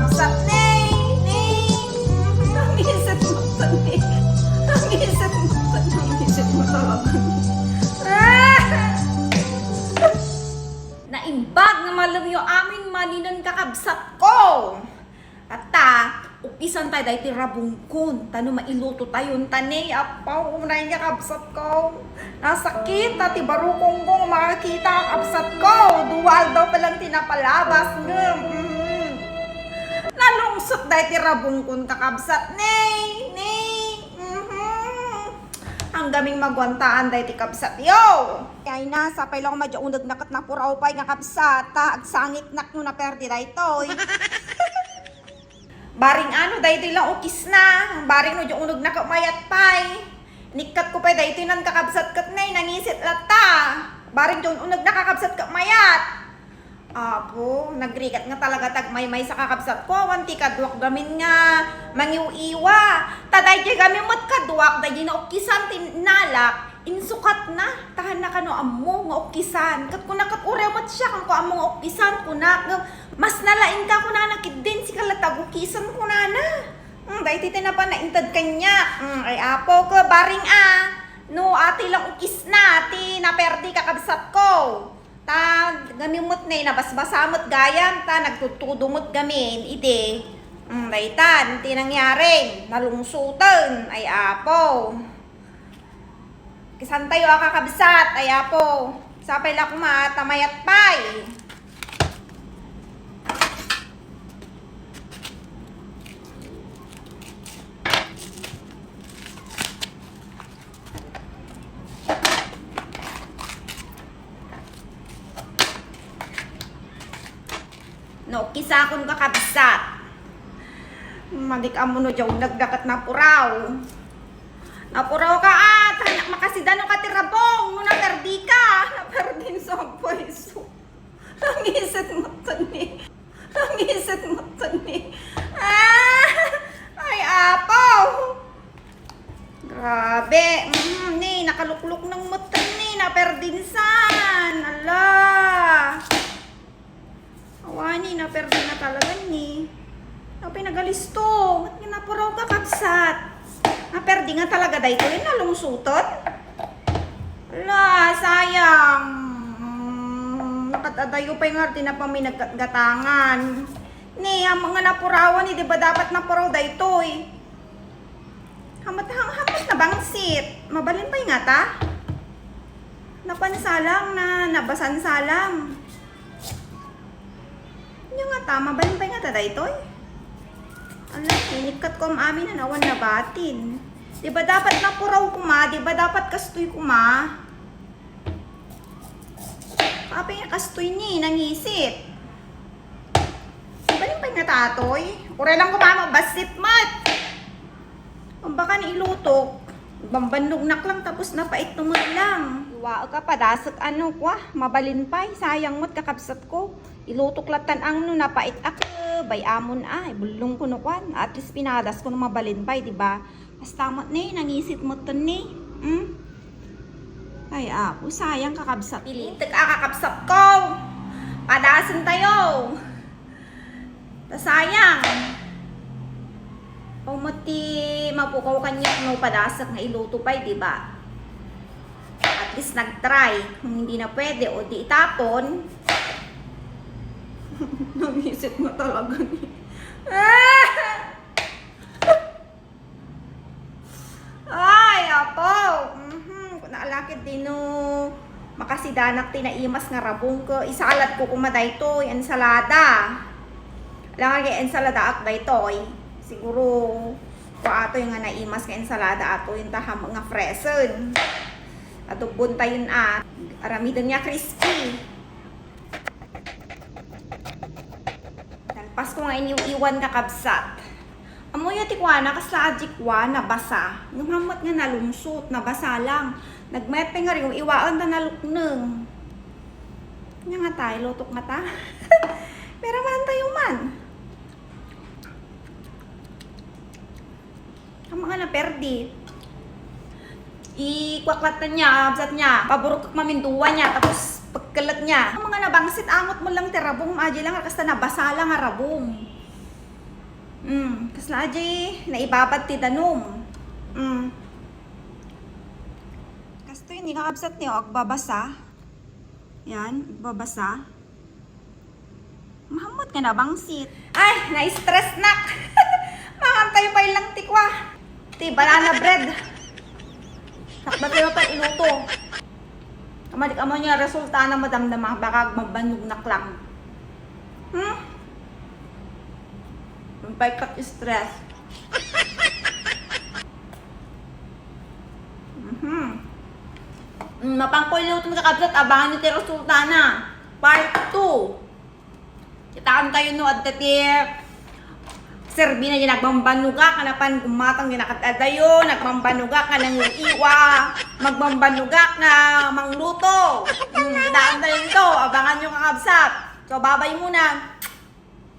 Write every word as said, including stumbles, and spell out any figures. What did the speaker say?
Sat, Nay! Nay! Nangisit mo to, Nay. Nangisit mo to, nangisit mo talaga. Ah! Naimbag nga malem yo amin maninen, kakabsat ko. Ata, ukisan tayo daytoy rabongkon. Ta no mailuto tayo, ta, Nay, apaw, unay nga, kabsat ko. Nasakit, ta ti barukong ko makakita, kabsat ko. Dual daw pa lang tinapalabas. Ngem, mm. Nalungsot daytoy rabongkon, kakabsat. Nay! Nay! Mhm. Anggaming maguantaan daytoy kabsat yo. Ay na, sapay lang madya uneg na ket napuraw pay nga kabsat. Ta, agsangit nak no naperdi daytoy. Baring ano, daytoy lang ukisna. Baring no, di uneg na ket mayat pay. Nikkat ko pay daytoy nan, kakabsat, ket, Nay, nangisit latta. Baring di uneg na, kakabsat, ket mayat. Apo, nagrigat nga talaga ti agmaymaysa, kakabsat ko. Awan ti kaduak gamin nga mangiw-iwa. Ta daydiay gamin met kaduak, daydiay naukisan ti nalak. Insukatna, ta haan na kano ammo nga ukisan. Ket kuna ket uray met siak, haanko ammo nga ukisan, kunak. Ngem, mas nalaingka kunana ketdin, sika latta agukisan kunana. Hmm, daytoy ti napan nainted kaniak. Hmm, ay apo, ko, baring a. No, atoy lang ukisna ti naperdi, kakabsat ko. Ta, gamin met, Nay, nabasbasa met gayam, ta nagtudtudo met gamin, idi. Hmm, daytan ti nangyari, nalungsoten, ay apo. Kisan tayo a, kakabsat, ay apo. Sapay la koma, ta mayat pay. No, kisakon, kakabsat. Madik ammo no diay nagdaket napuraw. Napuraw ka, ah, tanak makasidan no ka ti rabong, no naperdi ka. Naperdin sa pweso. Nangisit mo to ni. Nangisit mo to ni. Ah! Ay, apo! Grabe. Mm, ni, nakaluklok ng muto ni, naperdinsan. Ala. Awa ni, naperdi na talaga ni. Apay nagalisto. Ket nga napuraw, kakabsat. Naperdi nga talaga daytoy, nalungsuton. Ala, sayang. Mm, nakat-adayo pay nga ti napami naggatgatangan. Ni, am-, nga napurawan ni, di ba dapat napuraw daytoy? Hamat, ham-, hamat nabangsit. Mabalin pay ngata? Napansalang na, nabasansalang. Nya ngata, mabalin pay ngata daytoy? Ala, inikkat ko am-amin na awan nabatin. Di ba dapat napuraw koma? Di ba dapat kastoy koma? Apay nga kastoy ni, nangisit. Balin pay ngata daytoy? Uray lang koma, mabassit met. Kung baka ni ilutok, bambannognak lang tapos napait no met lang. Iwaek a padasek ano, kwa, mabalin pay, sayang met, kakabsat ko. Ilutok lattan ang no napait ak, bay amon a, ibullong ko no kwan. At least pinadas ko no mabalin pay, di ba? Basta met ni, nangisit met ni. Hmm? Ay, apo, sayang, kakabsat ko. Pilitek a, kakabsat ko. Padasen tayo. Ta sayang. Aw met ti mapukaw kaniak no padasek nga iluto pay, di ba? At least nag-try. Kung hindi na pwede, o di itapon. Nangisit mo talaga ni. Ah! Ay, apo. Mhm. Kuna ala ketdi no makasidanak ti naimas nga rabong ket isaladko koma daytoy, ensalada. Ala nga agensaladak daytoy. Siguro, kua atoy nga naimas nga ensalada atoy, ta ham nga fresen. Adobon tayon a. Aramiden nga crispy. Nalpas ko nga iniw-iwan, kakabsat. Ammoyo ti kuana, kasla a di kua, nabasa. Ngem ham met nga nalungsot, nabasa lang. Nagmayat pay nga riw-iwaen ta nalukneng. Nya ngata, ilutok ngata. Pero man tayo man. Ham nga naperdi. Ikuaklat na niya, absat niya, paburukak maminduwa niya, tapos pagkalat niya. Ham nga nabangsit, angot mo lang ti rabong, maji lang, kasta nabasa lang nga rabong. Mm, kasla ajay naibabad ti danum. Mm. Kastoy ni kakabsat ni, o, agbabasa. Yan, agbabasa. Mahammot nga nabangsit. Ay, na-stress nak. Mangan tayo pa lang tikwa. Ti banana bread. Sakba tayo pa iluto. Kamadik amo niya resulta na madamdama, baka mabannog nak lang. Hmm? Yung pay kat stress. Mhm. Mm, mapangko iluto ni kakabsat, abangan niyo ti resulta na. Part two. Kitakan kayo no, adda ti serbi na di nagbambanugak, nga napan gumatang di nakatadayo, nagbambanugak, nga nangiiwa, magbambanugak, nga mangluto. Mm, kitakan kayo nito, abangan niyo kakabsat. So, babay muna.